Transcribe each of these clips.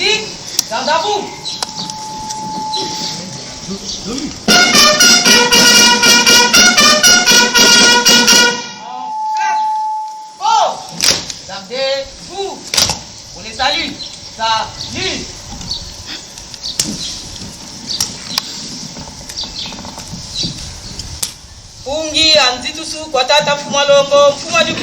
Musique, garde à vous. En place. Oh, gardez-vous. Pour les saluts. Salut. Ungi anzitusu kwa tata mfuma longo mfuma diku.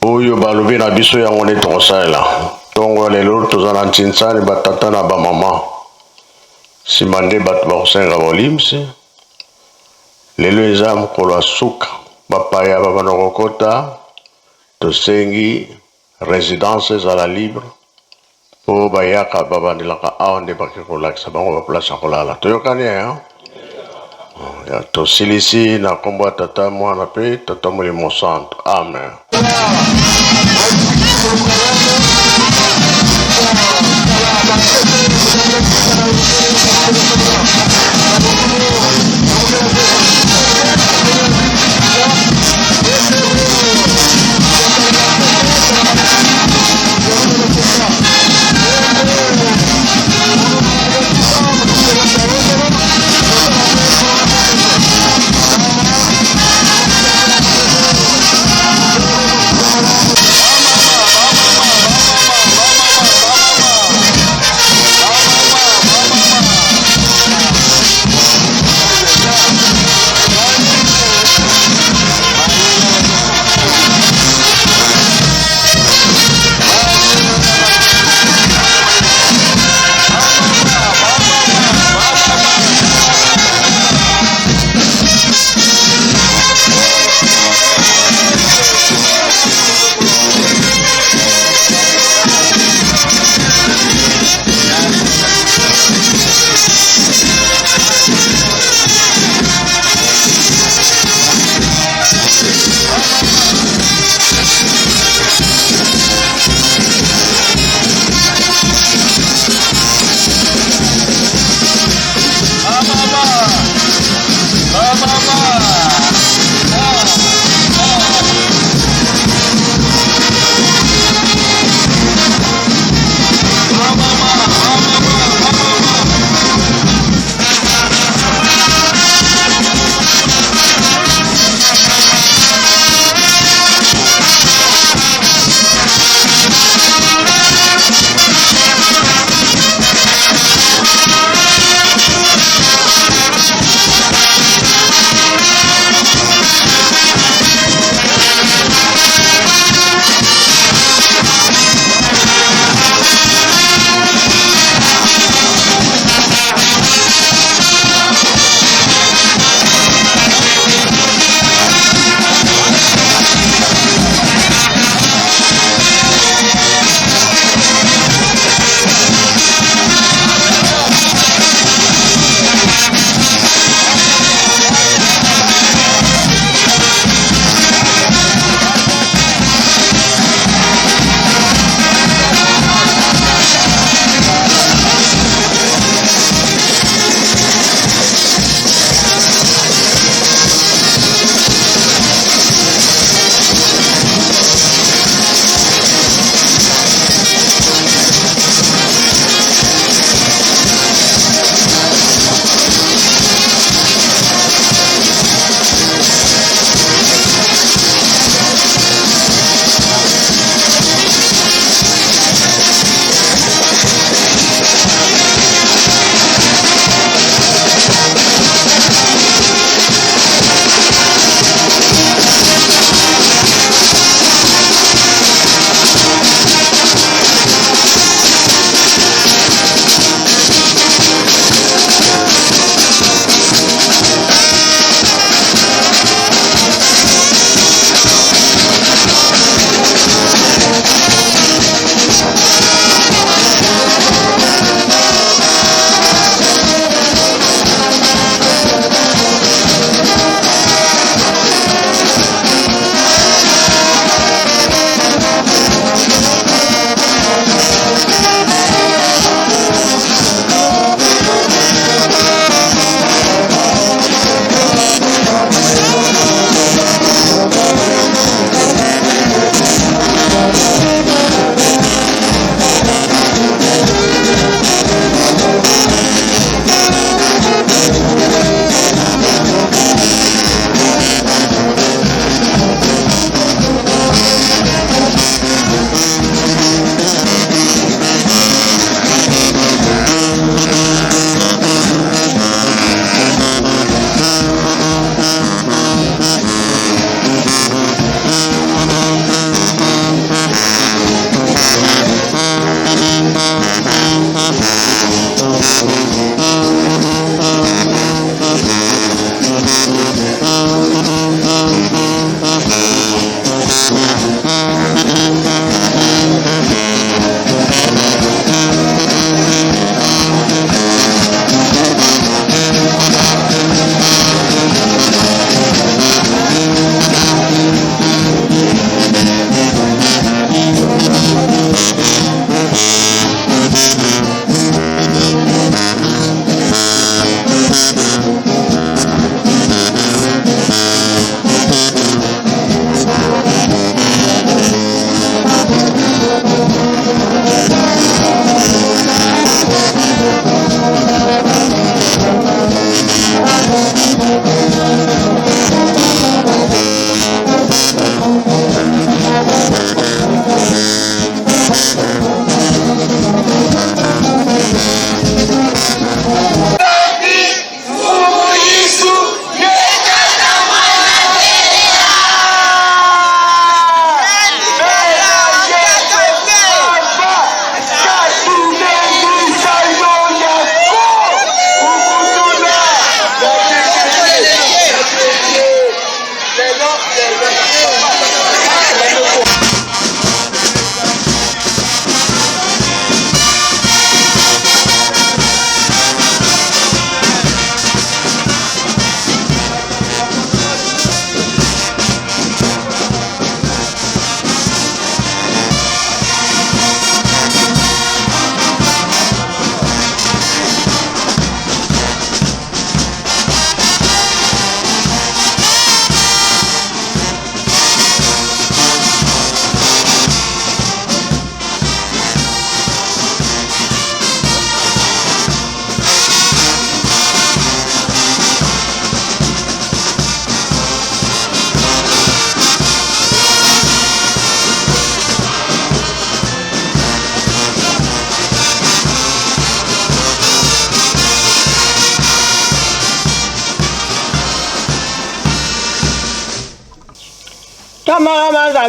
Oyo balobi na biso yango nde tokosalela. Ntongo ya lelo toza na ntinsani batata na bamama. Nsima nde bato bakosenga bolimbisi. Lelo eza mokolo ya suka, bapaya babanda kokota, tosengi residence ezala libre po bayaka babandelaka awa nde bake kolakisa bango ba place ya kolala. Toyokani hein? Ya, tosilisi na nkombo ya Tata, Mwana mpe Tata Molimo Santu. Amen.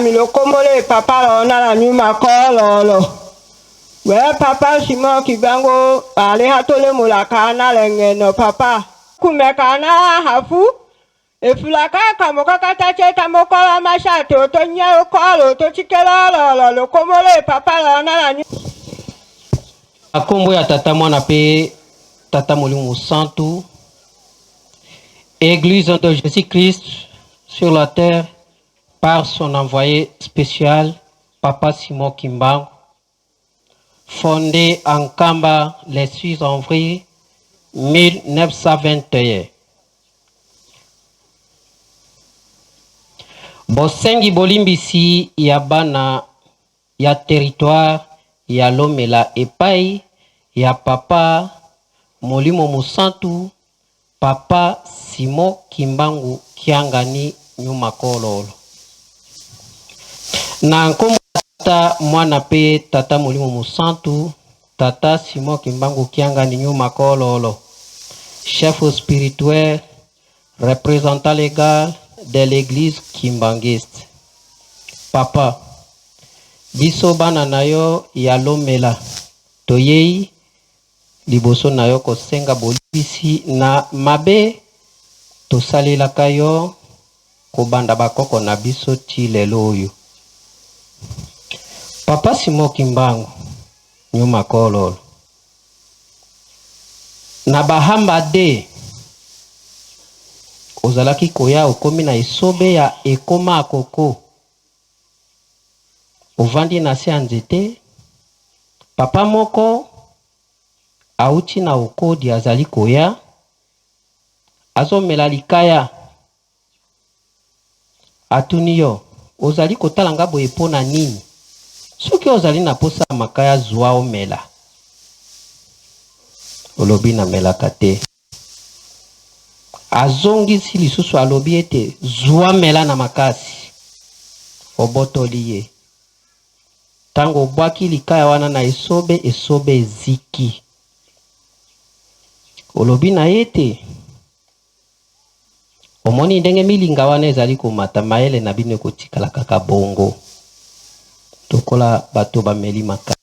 Ntintshami lokomole papa lona la nyuma kololo. We papa Simon Kimbangu ale hatole mulaka na lengeno papa. Kumeka na hafu. Efulaka kamoka katache tamokola mashato tonya okolo tochikela lolo lokomole papa lona la nyuma. Nkombo ya Tata, Mwana mpe Tata Molimo Mosantu, Église de Jésus-Christ sur la terre, par son envoyé spécial, Papa Simon Kimbangu, fondé en Kamba le 6 avril 1921. Bosengi bolimbisi ya bana ya territoire ya Lomela epai ya Papa Molimo Mosantu, Papa Simon Kimbangu Kiangani Nyuma Kololo. Na nkombo Tata, Mwana mpe Tata Molimo Mosantu, Tata Simon Kimbangu Kiangani Nyuma Kololo, chef spirituel, représentant légal de l'Église kimbanguiste. Papa, biso bana na yo ya Lomela toyei liboso na yo kosenga bolimbisi na mabe tosalelaka yo kobanda bakoko na biso ti lelo oyo. Papa Simon Kimbangu Nyuma Kololo, na bahamba de ozalaki koya, okomi na esobe ya ekoma akoko, ovandi na se ya nzete. Papa moko auti na okodi, azali koya, azomela likaya. Atuni yo: "Ozali kotala nga boye mpo na nini? Soki ozali na posa ya makaya, zwa omela." Olobi: "Namelaka te." Azongisi lisusu, alobi ete: "Zwa, mela na makasi." Obotoli ye. Ntango obwaki likaya wana na esobe, esobe eziki. Olobi na ye ete: "Omoni ndenge milinga wana ezali komata, mayele na bino ekotikala kaka bongo lokola bato bameli makaya."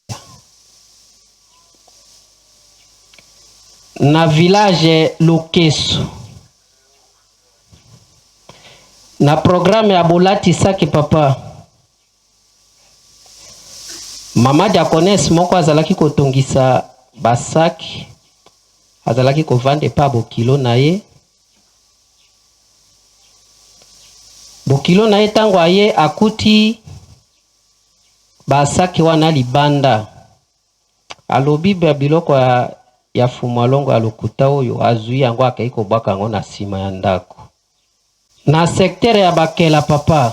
Na village Lukeso, na programme ya bolatisaki papa, mama diaconesse moko azalaki kotongisa basaki, azalaki kovanda epa bokilo na ye. Bokilo na ye, ntango aye, akuti basaki wana libanda. Alobi ba biloko ya fumalongo ya lokuta oyo. Azwi yango, akei kobwaka yango na nsima ya ndako. Na secteur ya Bakela, papa,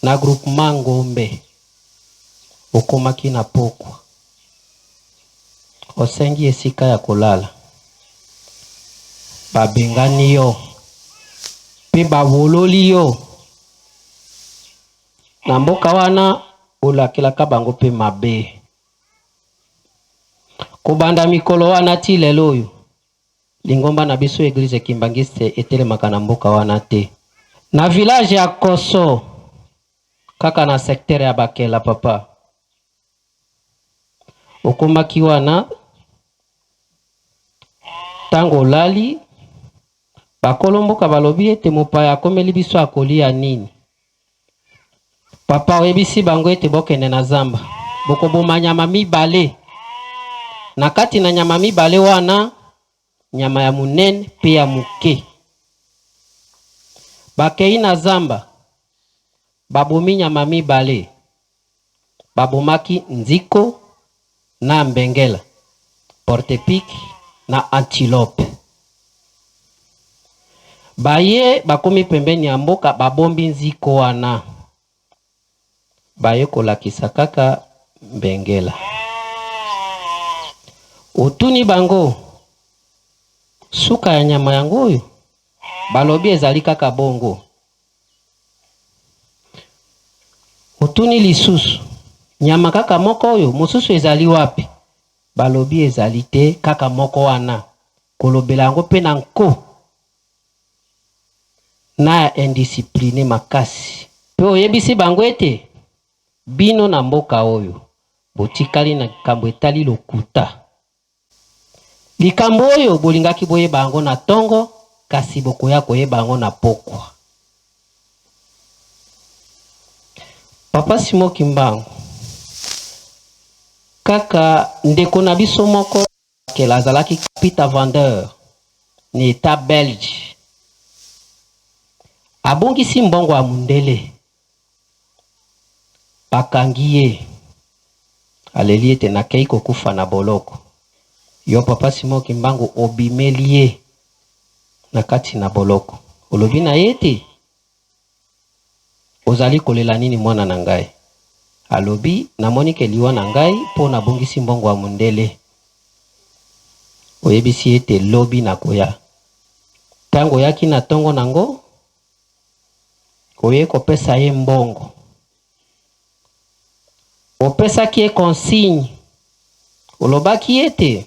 na groupement Ngombe, okomaki na pokwa, osengi esika ya kolala, babengani yo mpe bawololi yo na mboka wana. Olakelaka bango mpe mabe. Kobanda mikolo wana ti lelo oyo, lingomba na biso Église kimbanguiste etelemaka na mboka wana te. Na village ya Koso, kaka na secteur ya Bakela, papa, okomaki wana. Ntango olali, bakolo mboka balobi ete mopaya akomeli biso, akolia nini? Papa, oyebisi bango ete bokende na zamba, bokoboma nyama mibale. Na kati na nyama mibale wana, nyama ya monene mpe ya moke. Bakei na zamba, babomi nyama mibale. Babomaki nziko na mbengela, porte-pique na antilope. Baye bakomi pembeni ya mboka, babombi nziko wana, baye kolakisa kaka mbengela. Otuni bango: "Suka ya nyama yango oyo?" Balobi: "Ezali kaka bongo." Otuni lisusu: "Nyama kaka moko oyo, mosusu ezali wapi?" Balobi: "Ezali te, kaka moko wana." Kolobela yango mpe na nko na ya indiscipline makasi. Mpe oyebisi bango ete, Bino na mboka oyo, botikali na likambo etali lokuta. Likambo oyo bolingaki boyeba yango na tongo, kasi bokoya koyeba yango na pokwa. Papa Simon Kimbangu, kaka ndeko na biso moko Kela azalaki kapita vendeur na etat belge, abungisi mbongo ya mundele, bakangi ye, aleli ete nakei kokufa na boloko. Yo papa Simon Kimbangu obimeli ye na kati na boloko, olobi na ye ete Ozali kolela nini mwana na ngai? Alobi, Namoni ke liwa na ngai mpo nabungisi mbongo ya mundele. Oyebisi ye ete lobi nakoya. Tango oyaki na tongo nango, oye kopesa ye mbongo. Opesaki ye consigne, olobaki ete,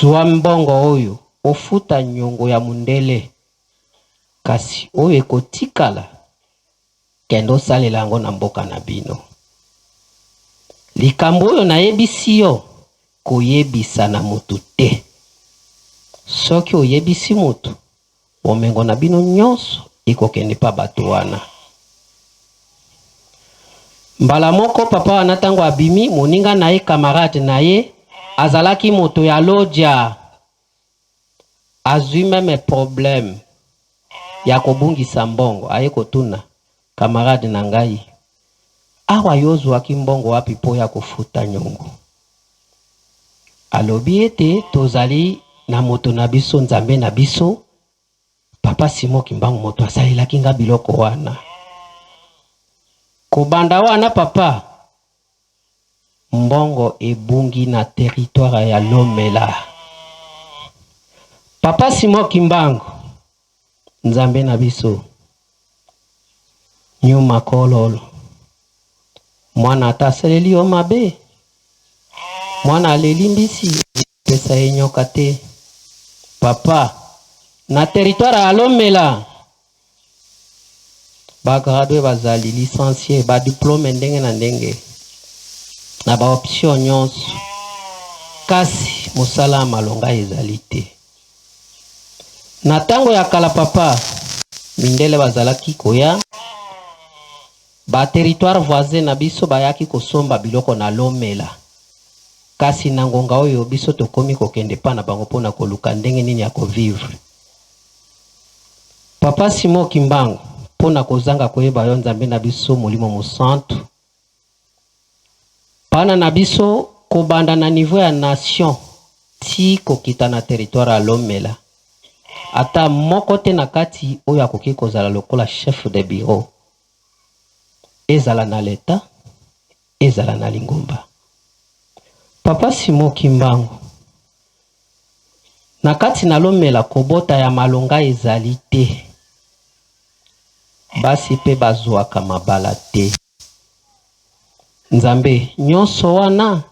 Zua mbongo oyo ofuta nyongo ya mundele. Kasi oyo ekotikala, kende osalela yango na mboka na bino. Likambo oyo nayebisi yo, koyebisa na moto te. Soki oyebisi moto, bomengo na bino nyonso ekokende pa bato wana. Mbala moko papa wana ntango abimi, moninga na ye, camarade na ye, azalaki moto ya lodja. Azui meme problème ya kobungisa mbongo aye kotuna camarade na ngai awa yo ozuaki mbongo wapi po oya kofuta nyongo? Alobi ete tozali na moto na biso Nzambe na biso papa Simon Kimbangu moto asalelaki nga biloko wana. Kobanda wana papa Mbongo ebungi na territoire ya Lomela. Papa Simon Kimbangu, Nzambe na biso, nyuma kololo. Mwana ata asaleli yo mabe, mwana aleli mbisi, pesa ye nyoka te. Papa, na territoire ya Lomela, Ba gradue bazali, licencie, ba diplome ndenge na ndenge na ba option nyonso, kasi mosala ya malonga ezali te. Na tango ya kala papa, mindele bazalaki koya ba territoire voisin na biso bayaki kosomba biloko na Lomela, kasi na ngonga oyo biso tokomi kokende epa na bango pona koluka ndenge nini ya ko vivre. Papa Simon Kimbangu, mpo na kozanga koyeba yo Nzambe na biso Molimo Mosantu, bana na biso kobanda na niveau ya nation ti kokita na territoire ya Lomela, ata moko te na kati oyo akoki kozala lokola chef de bureau, ezala na l'etat, ezala na lingomba. Papa Simon Kimbangu, Na kati na lomela kobota ya malonga ezali te. Basi pe bazuaka mabala te. Nzambe, nyonso wana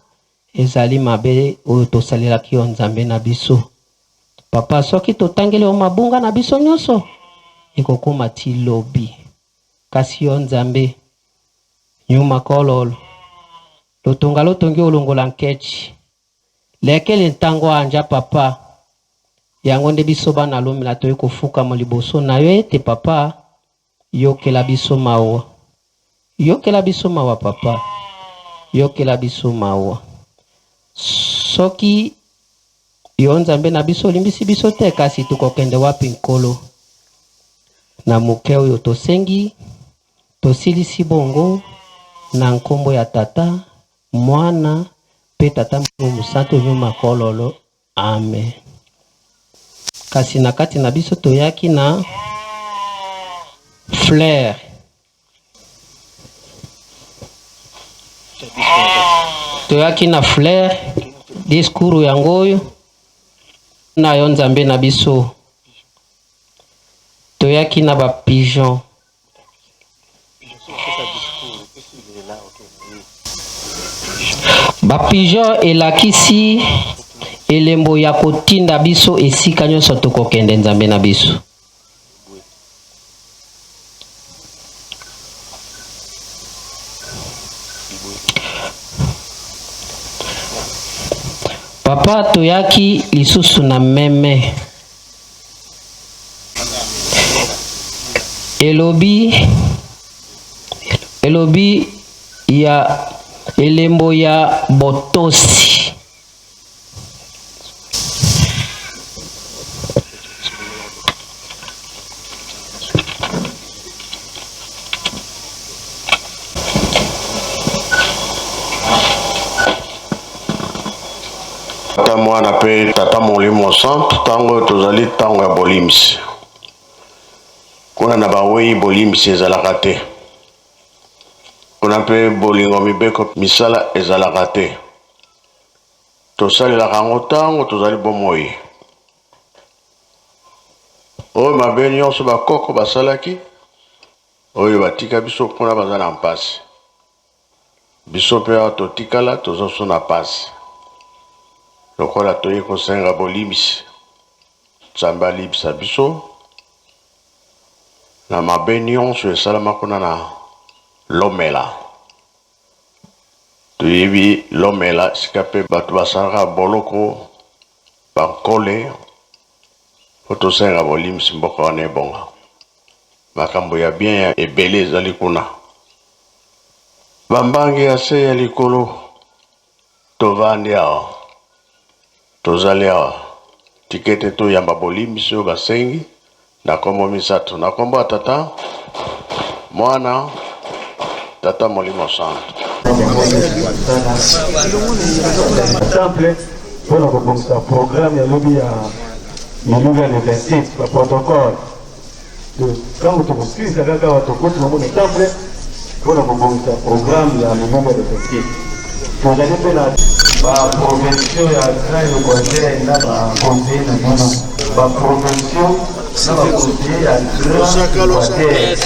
ezali mabe oyo tosalelaki yo Nzambe na biso. Papa, soki totangeli yo mabunga na biso nyonso, ekokoma ti lobi. Kasi yo Nzambe, nyuma kololo, lotonga lotongi olongola nketshi. Lekele ntango anja papa. Yango nde biso bana lomela toye kofukama liboso nayo ete papa yokela biso mawa. Yokela biso mawa papa. Yokela biso mawa. Soki yo Nzambe na biso olimbisi biso te kasi tokokende wapi Nkolo? Na moke oyo tosengi tosilisi bongo na nkombo ya Tata Mwana mpe Tata Molimo Mosantu nyuma kololo. Amen. Kasi na kati na biso toyaki na fleur. Toyaki na fleur discours yango oyo na yo Nzambe na biso. Toyaki na ba pigeon. Ba pigeon elakisi elembo ya kotinda biso esika nyonso tokokende Nzambe na biso. Papa toyaki lisusu na meme. Elobi elobi ya elembo ya botosi. Tata Mwana mpe Tata Molimo Santu, ntango oyo tozali ntango ya bolimbisi. Kuna na bawei bolimbisi ezalaka te. Kuna mpe bolingo mibeko misala ezalaka te. Tosalelaka yango ntango tozali bomoi. Oyo mabe nyonso bakoko basalaki, oyo batika biso kuna baza na mpasi. Biso mpe awa totikala toza so na pasi. Lokola toye kosenga bolimbisi, Nzambe alibisa biso na mabe nyonso esalama kuna na Lomela. Toyebi Lomela esika mpe bato basalaka boloko bankole mpo tosenga bolimbisi mboka wana ebonga. Makambo ya bien ya ebele ezali kuna. Bambangi ya se ya likolo, tovandi awa, tozali awa. Tika ete toyamba bolimbisi oyo basengi na kombo misato, na kombo ya Tata, Mwana, Tata Molimo Santu. Temple mpo na kobongisa programme ya lobi ya milulu ya le 27 ba protocole. Ntango tokosilisa kaka awa tokoti bango na temple mpo na kobongisa programme ya milulu ya le 27. Tozali mpe na ba provinciaux ya Grand Equateur na ba conseillers na bino, ba provinciaux na ba conseillers ya Grand Equateur.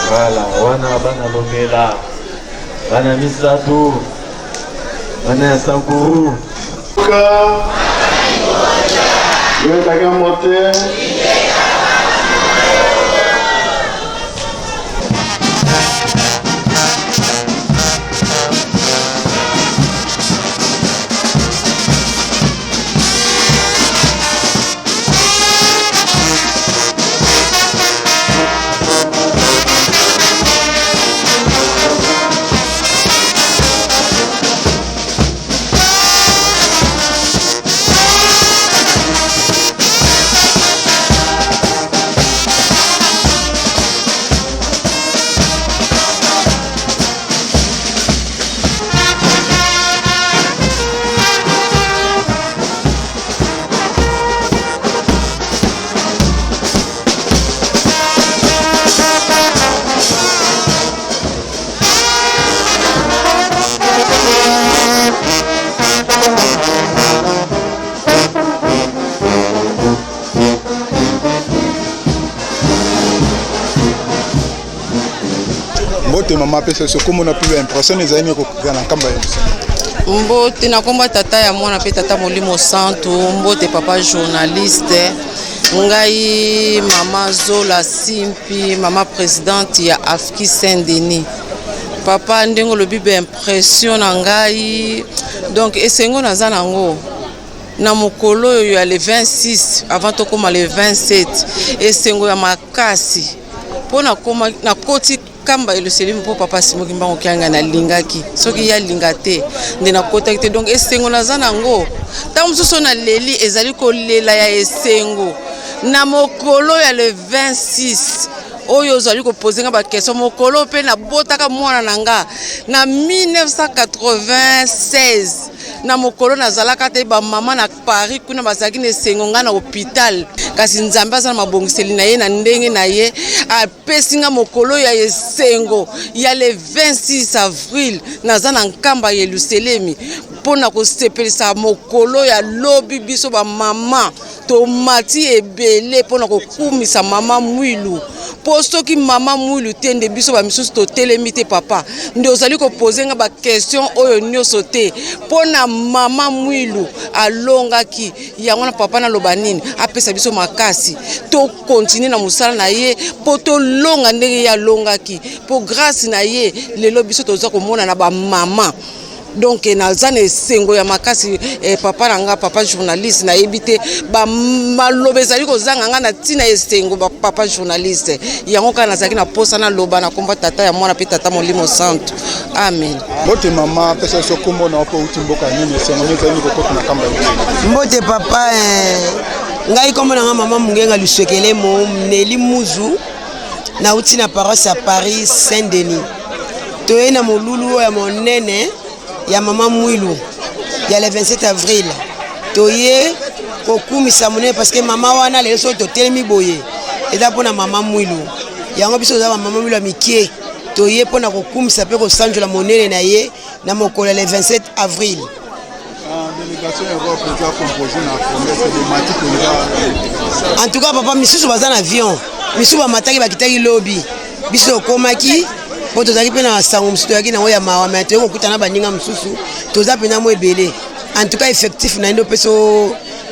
Voilà, wana bana lomela, bana misato, bana ya sankuru. Yotaka mote. Mbote mama, apesa biso kombo na mpe impression ezali nini kokokana na nkamba ya mosala. Mbote na kombo ya tata ya mwana mpe tata molimo santu. Mbote papa journaliste. Ngai mama Zola Simpi, mama presidente ya Afki Saint Denis. Papa, ndenge olobi ba impression na ngai, donc esengo naza nango na mokolo oyo ya le 26 avant tokóma le 27, esengo ya makasi mpo nakoti kamba Yelusalemi mpo papa Simon Kimbangu Kiangani alingaki, soki ye alinga te nde nakotaki te. Donc esengo naza nango, ntango mosusu oyo naleli ezali kolela ya esengo na mokolo ya le 26 oyo ozali kopose nga baquestion. Mokolo mpe nabotaka mwana na nga na 1996, na mokolo nazalaka te, bamama na Paris kuna bazalaki na esengo, ngai na hôpital. Kasi Nzambe aza na mabongiseli na ye na ndenge na ye, apesi nga mokolo ya esengo ya le 26 avril. Naza na nkamba ya Yelusalemi mpo na kosepelisa mokolo ya lobi. Biso bamama tomati ebele mpo na kokumisa mama Mwilu. Mpo soki mama Mwilu te nde biso bamisusu totelemi te. Papa, nde ozali kopose nga baquestion oyo nyonso te mpo na mama Mwilu alongaki yango na papa. Naloba nini? Apesa biso makasi, tokontinue na mosala na ye mpo tolonga ndenge ye alongaki, mpo grâce na ye lelo biso toza komona na bamama. Donc naza na esengo ya makasi, papa na nga, papa journaliste. Nayebi te, maloba ezali kozanga nga na ntina esengo. Papa journaliste, yango kaka nazalaki na posa naloba na komba Tata ya Mwana mpe Tata Molimo Santu. Amen. Mbote mama, apesa biso nkombo na yo mpo outi mboka nini, esengo nini ezali kokota na kamba? Mbote papa, ngai nkombo na nga mama Mungenga Lusekelemo Neli Muzu. Nauti na paroisse ya Paris Saint Denis. Toyei na molulu oyo ya monene ya mama Mwilu ya le 27 avril. Toye kokumisa monene parce que mama wana, lelo soki totelemi boye, eza mpona mama Mwilu. Yango biso toza bamama Mwilu ya mike, toye mpona kokumisa mpe kosanjola monene na ye na mokolo ya le 27 avril. Délégation Europe eza composé na promesse bomati mpenza? En tout cas papa, misusu baza na avion, misusu bamataki, bakitaki lobi. Biso tokomaki mpo tozalaki mpe na sango mosusu, toyaki nango ya mawa, mais toyei kokutana baninga mosusu, toza mpenza mo ebele. En tout cas effectif na ye nde opesa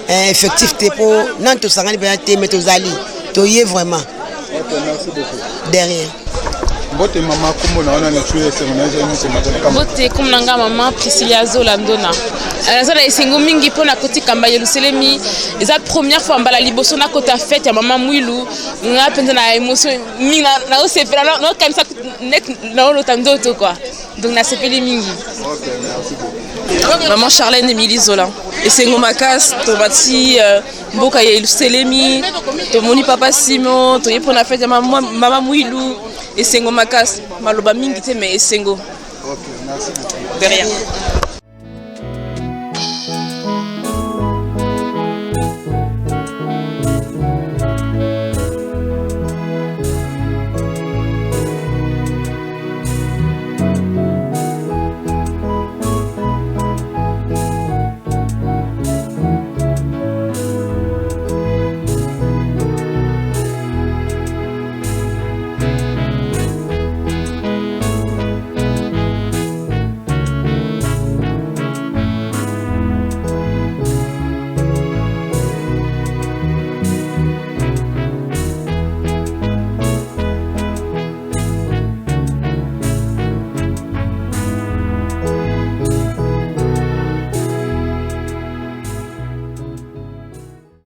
effectif te, mpo nani tosangani mpenza te, mais tozali, toye vraiment. Ok, merci beaucoup. Derrière. Mbote mama, kombo na wana na suye, esengo na ezali mikomata na kamba? Mbote, kombo na nga mama Priscilia Zola Ndona. Naza na esengo mingi mpo na kotikamba Yerusalemi. Eza première fois, mbala liboso nakota fête ya mama Mwilu. Nga mpenza na émotion mingi, naosepela, naokanisa net naolota ndoto quoi, donc nasepeli mingi. Ok, merci beaucoup. Maman Charlène Emilie Zola. Esengo makasi, tobati mboka ya Yelusalemi, tomoni papa Simon, toye mpona fête ya mama Mwilu. Esengo makasi, maloba mingi te, mais esengo. Ok, merci beaucoup. De rien.